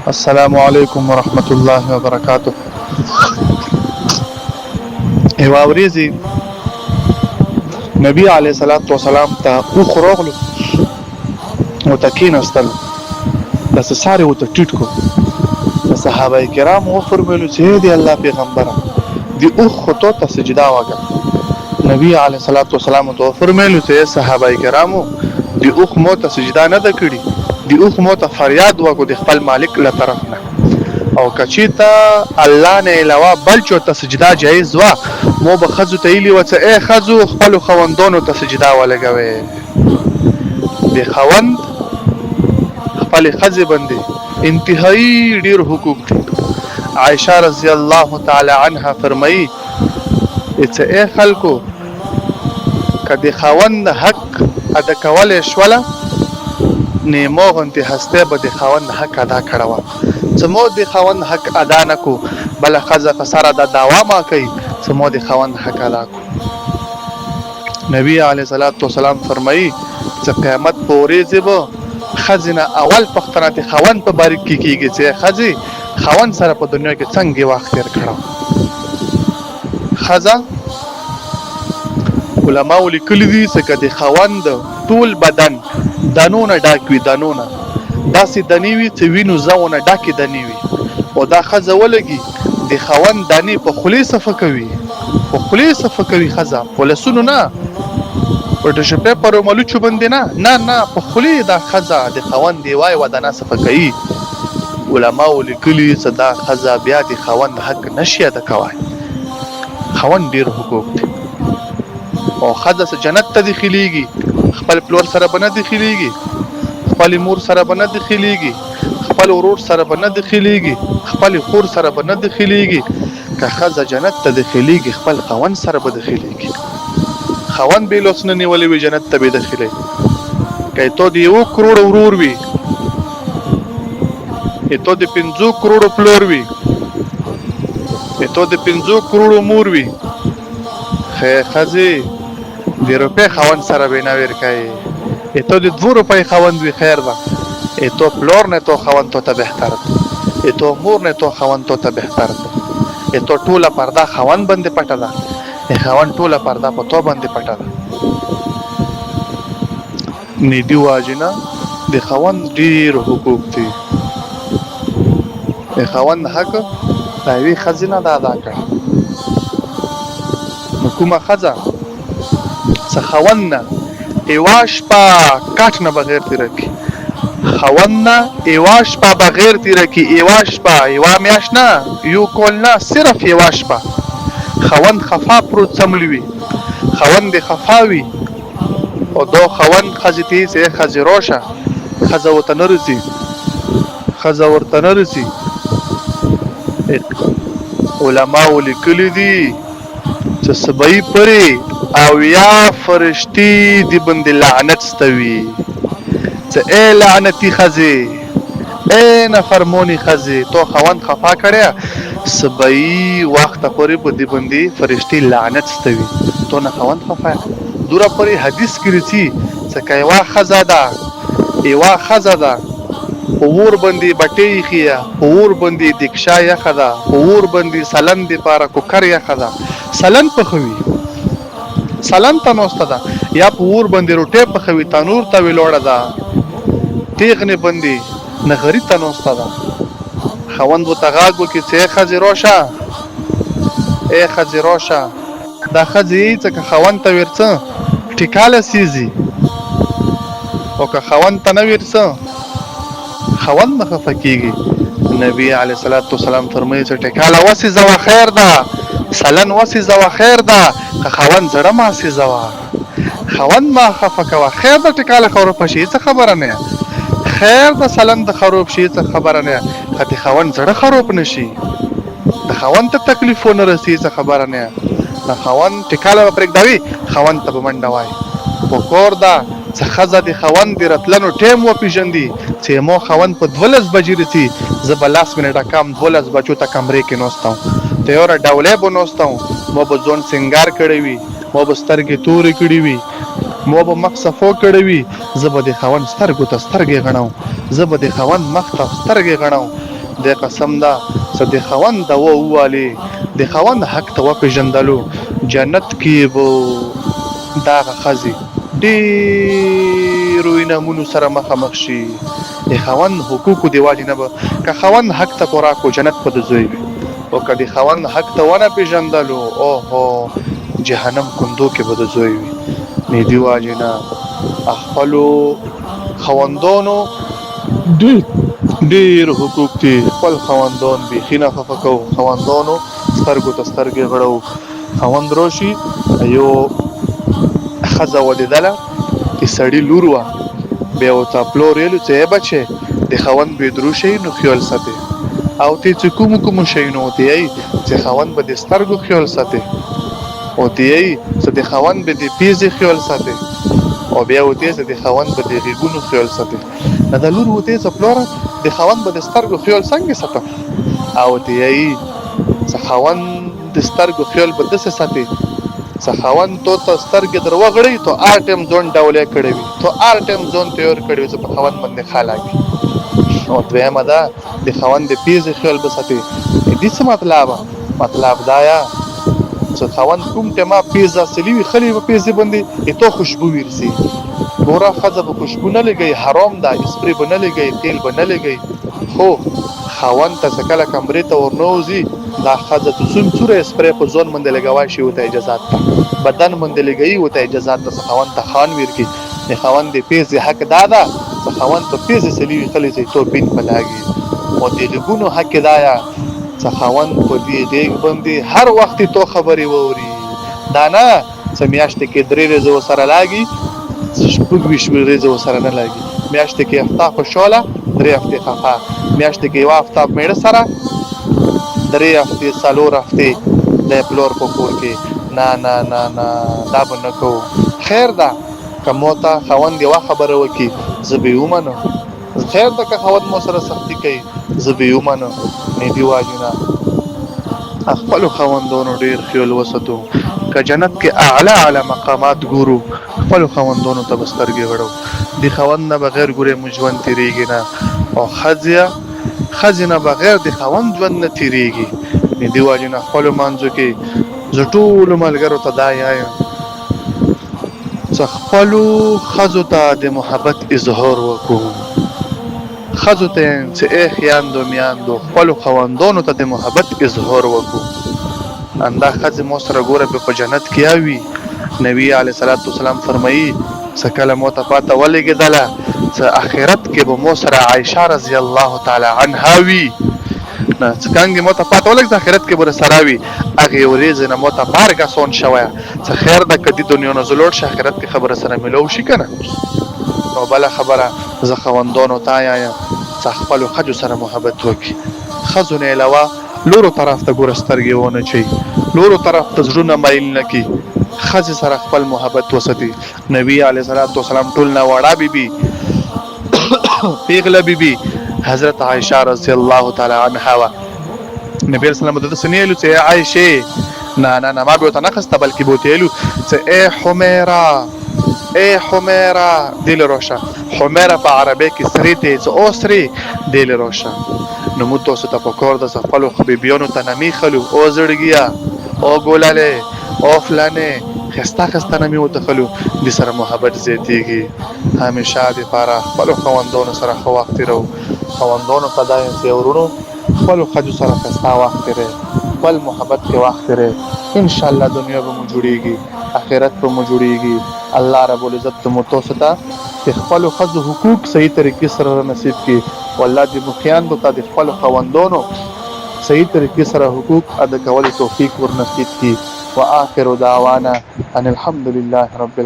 السلام علیکم ورحمت الله وبرکاته. یوه ورځ نبی علیه الصلاة والسلام ته اوښ راغلو او ته کېناستل، داسې سر یې ورته ټیټ کړو. د صحابه کرامو وفرمایلو چې ای د الله پیغمبره، د اوښ خو تو ته سجده وکړه. نبی علیه الصلاة والسلام ورته وفرمایلو چې ای صحابه کرامو، د اوښ مو ته سجده نه ده کړې، د اوښ مو ته فریاد وکړو د خپل مالک له طرف نه، او که چیرته الله نه علاوه بل چا ته سجده جایز وه، مو به ښځو ته ویلي وه چې ای ښځو، خپلو خاوندانو ته سجده ولګوئ. د خاوند خپلې ښځې باندې انتهایی ډیر حقوق دي. عائشه رضی الله تعالی عنها فرمایي چې ای خلکو، که د خاوند حق ادا کولی شوله، نو مو غوندې هستۍ به د خاوند حق ادا کړی وه. چې مو د خاوند حق ادا نه کو، بله ښځه په سره دا دعوا ما کوي چې مو د خاوند حق ادا کو. نبی علیه الصلاة والسلام فرمایي چې قیامت په ورځې به ښځې نه اول پوښتنه د خاوند په باره کې کېږي چې ښځې خاوند سره په دنیا کې څنګه وخت تېر کړو. ښځه علماو لیکلي دي چې که د خاوند ټول بدن دانو نه ډک وي، دانو نه داسې دانې وي چې وینو زونه ډکې دانې وي، او دا ښځه ولګي د خاوند دانې په خولې صفا کوي، په خولې صفا کوي ښځه، په لاسونو نه، په ټیشو پیپر او ملوچو باندې نه، نه نه، په خولې دا ښځه د خاوند یوه یوه دانه صفا کوي. علماو لیکلي چې دا ښځه بیا د خاوند حق نشي ادا کوی. خاوند ډیر حقوق دي، او ښځه چې جنت ته دخیلیږي خپل پلور سره به نه دخیلیږي، خپل مور سره به نه دخیلیږي، خپل ورور سره به نه دخیلیږي، خپل خور سره به نه دخیلیږي. که ښځه جنت ته دخیلیږي خپل خاوند سره به دخیلیږي. خاوند به لوس نه نیولې وي جنت ته به دخیلي. که ته د 1 کروڑ ورور وي، ته د 5 کروڑو پلور وي، ته د 5 کروڑو مور وي، ښځې د روپۍ خاوند سره به نه ورکوي. ته د 2 روپۍ خاوند وي، خیر ده، ته پلور نه تو خاوند تو ته بهتر ده، ته مور نه تو خاوند تو ته بهتر ده، ته ټوله پرده خاوند باندې پټه ده، خاوند ټوله پرده په تو باندې پټه ده. ندی واجنه د خاوند ډیر حقوق دي، د خاوند حق د یوې ښځې نه دا ادا کړه. نو کومه ښځه څه خاوند نه یوه شپه کټ نه بغیر تېره کړي، خاوند نه یوه شپه بغیر تېره کړي، یوه شپه، یوه میاشت نه، یو کال نه، صرف یوه شپه، خاوند خفا پروت څملی وي، خاوند دې خفا وي، او دا خاوند ښځې ته یې چې ښځې راشه، ښځه ورته نه رسي، ښځه ورته نه رسي. علماو لیکلي دي چې سبعي پرې او یا فرشتي دی باندې لعنت ستوي چې ای لعنتي ښځې، ای نافرمونې ښځې، تو خاوند خفا کړی، سبعي وخته پورې په دې باندې فرشتي لعنت ستوي، تو نه خاوند خفا. دوره پورې حدیث کې رسي چې که یوه ښځه ده، یوه ښځه ده په اور باندې بټۍ ایښې ده، په اور باندې دیکشا یخه ده، په اور باندې سلن دپاره کوکر یخه ده، سلن پخوي، سلن ته نوسته ده، یا په اور باندې روټۍ پخوي، تنور ته ولاړه ده، تیغنې باندې نغري ته نوسته ده، خاوند ورته غږ وکړي چې ای ښځې راشه، ای ښځې راشه. دا ښځې یې چې که خاوند ته ورڅه ټیکاله سیزي، او که خاوند ته نه ورڅه خاوند نه خفه کیږي. نبی علیه الصلاة والسلام فرمایي چې ټیکاله وسیزوه خیر ده، سلن وسیزوه خیر ده، که خاوند زړه ما سیزوه، خاوند ما خفه کوه، خیر ده، ټیکاله خروب شي څه خبره نه، خیر ده، سلن د خروب شي څه خبره نه، که د خاوند زړه خروب نشي، د خاوند ته تکلیف ونه رسي څه خبره نه، د خاوند ټیکاله به پرېږدوي، خاوند ته به منډه وایي. په کور ده چې ښځه د خاوند د راتلنو ټایم وپېژندي، چې مو خاوند په 12 بجې رسي، زه به 10 منټه کم 12 بجو ته کمرې کې نوستم، تیاره ډولۍ به نوستم، مو به ځون سینګار کړی وي، مو به سترګې تورې کړې وي، مو به مخ صفو کړی وي، زه به د خاوند سترګو ته سترګې غړوم، زه به د خاوند مخ ته سترګې غړوم. د قسم ده څه د خوند د ووالي د خوند حق ته وپېژندلو جنت کې به داغه ښځې ډېرو انعامونو سره مخامخ شي. د خاوند حقوقو د واجې نه به که خاوند حق ته پورا کو جنت په د زوی وي او که د خاوند حق ته ونه پېژندلو اوهو جهنم کندو کې به د زوی وي. نې دی واجې نه خپلو خاوندانو ډېر ډېر حقوق دي. خپل خاوندان بیخي نه خفه کوو، خاوندانو سترګو ته سترګې غړو. خاوند راشي یو ښځه ودېدله د سړي لور وه، بیا ورته پلور ویلو چې ای بچې د خاوند به درو شیونو خیال ساتې او ته چې کومو کومو شیونو ورته یایي چې خاوند به د سترګو خیال ساتې، ورته یایي چې د خاوند به د پیزې خیال ساتې او بیا ورته چې د خاوند به د غېږونو خیال ساتې. نه د لور ورته چې پلوره د خاوند به د سترګو خیال څنګه ساتم؟ او ورته یایي چې خاوند د سترګو خیال به دسې ساتې څه خاوند تو ته سترګې در وغړي تو هر ټایم ځون ډولې کړی وي، تو هر ټایم ځون تیور کړی وي چې په خاوند باندې ښه لاګي. او دویمه ده د خاوند د پیزې خیال به ساتې. دې څه مطلب؟ مطلب دا یا چې خاوند کوم ټیمه پیزه سلی وي خلی په پیزې باندې ایتو خوشبو ورسي. ګوره ښځه به خوشبو نه لګي، حرام ده، اسپری به نه لګي، تیل به نه لګي، خو خاوند ته څه کله کمرې ته ورنوځي دا ښځه چې څوم څوره اسپری په ځون باندې لګوای شي ورته اجازات ده، بدن باندې لګوي ورته اجازات ده چې خاوند ته خان ورکړي. د خاوند د پیزې حق دا ده چې خاوند په پیزې سلی وي خلې چې تو بین په لاګي. او د غېږونو حق دا یا چې خاوند په دې غېږ باندې هر وخت تو خبرې واوري، دا نه څه میاشتې کې 3 ورځې ورسره لاګي، 26 ورځې ورسره نه لاګي. میاشتې کې هفته خوشحاله، 3 هفتې خفه، میاشتې کې یوه هفته مېړه سره، 3 هفتې 4 هفتې د پلور په کور کې. نه نه نه نه، دا به نه کوو. خیر ده که مو ته خاوند یوه خبره وکړي زه به یې ومنم، خیر ده که خاوند مو سره سختي کوي زه به یې ومنم. نه دي واجونه خپلو خاوندونو ډېر خیال وساتو. که جنت کې اعلی اعلی مقامات ګورو خپلو خاوندونو ته به سترګې غړو، د خاوند نه بغیر ګورې مو ژوند تېرېږي نه، او ښځې نه بغیر د خاوند ژوند نه تېرېږي. نه دي واجونه خپلو منځو کې زه ټولو ملګرو ته دا یایم چې خپلو ښځو ته د محبت اظهار وکړو. ښځو ته یم چې ای خیاندو میاندو خپلو خاوندانو ته د محبت اظهار وکړو. اندا ښځې مو سره ګوره به په جنت کې اوي. نبی علیه الصلاة والسلام فرمایي څه کله مو ته پاته ولګېدله چې آخرت کې به مو سره عایشه رضی الله تعالی عنها وي. نه څه کانګې مو ته پاته ولګېده آخرت کې به سره وي. هغې ورځې نه مو ته بارګه سون شوی څه خیر ده که دې دنیا نه زه لوړ شي آخرت کې خبره سره ملو شي که نه. نو بله خبره زه خاوندانو ته یایم چې خپلو ښځو سره محبت وکړي. ښځو نه علاوه لورو طرف ته ګوره سترګې ونه چي، لورو طرف ته زړونه مایل نه کړي، ښځې سره خپل محبت وساتي. نبی علیه الصلاة والسلام ټول نه وړه بیبي پیغله بیبي حضرت عایشه رضی الله تعالی عنها وه. نبی علیه السلام د څه نه ویلو چې ای عایشې، نه نه نه، ما به ورته نه خسته، بلکې به ورته ویلو چې ای حمیرا، ای حمیرا دې له راشه. حمیرا په عربۍ کې سرې ته چې او سرې دې له راشه. نو موږ تاسو ته پکار ده چې خپلو بیبیانو ته نمې خلو، او زړګیه، او ګوللې، او فلانې، ښایسته ښایسته نمې ورته خلو، دې سره محبت زیاتېږي. همیشه دپاره خپلو خاوندانو سره ښه وخت تېروو. خاوندانو ته دا یم چې ورونو خپلو ښځو سره ښایسته وخت تېری، خپل محبت کې وخت تېری، انشاءالله دنیا به مو جوړېږي، آخرت به مو جوړېږي. الله رب العزت مو تاسو ته د خپلو ښځو حقوق صحیح طریقې سره را نصیب کړي، او الله دې مو خویندو ته د خپلو خاوندانو صحیح طریقې سره حقوق ادا کولو توفیق ور نصیب کړي. وآخر دعوانا ان الحمد لله رب العالمین.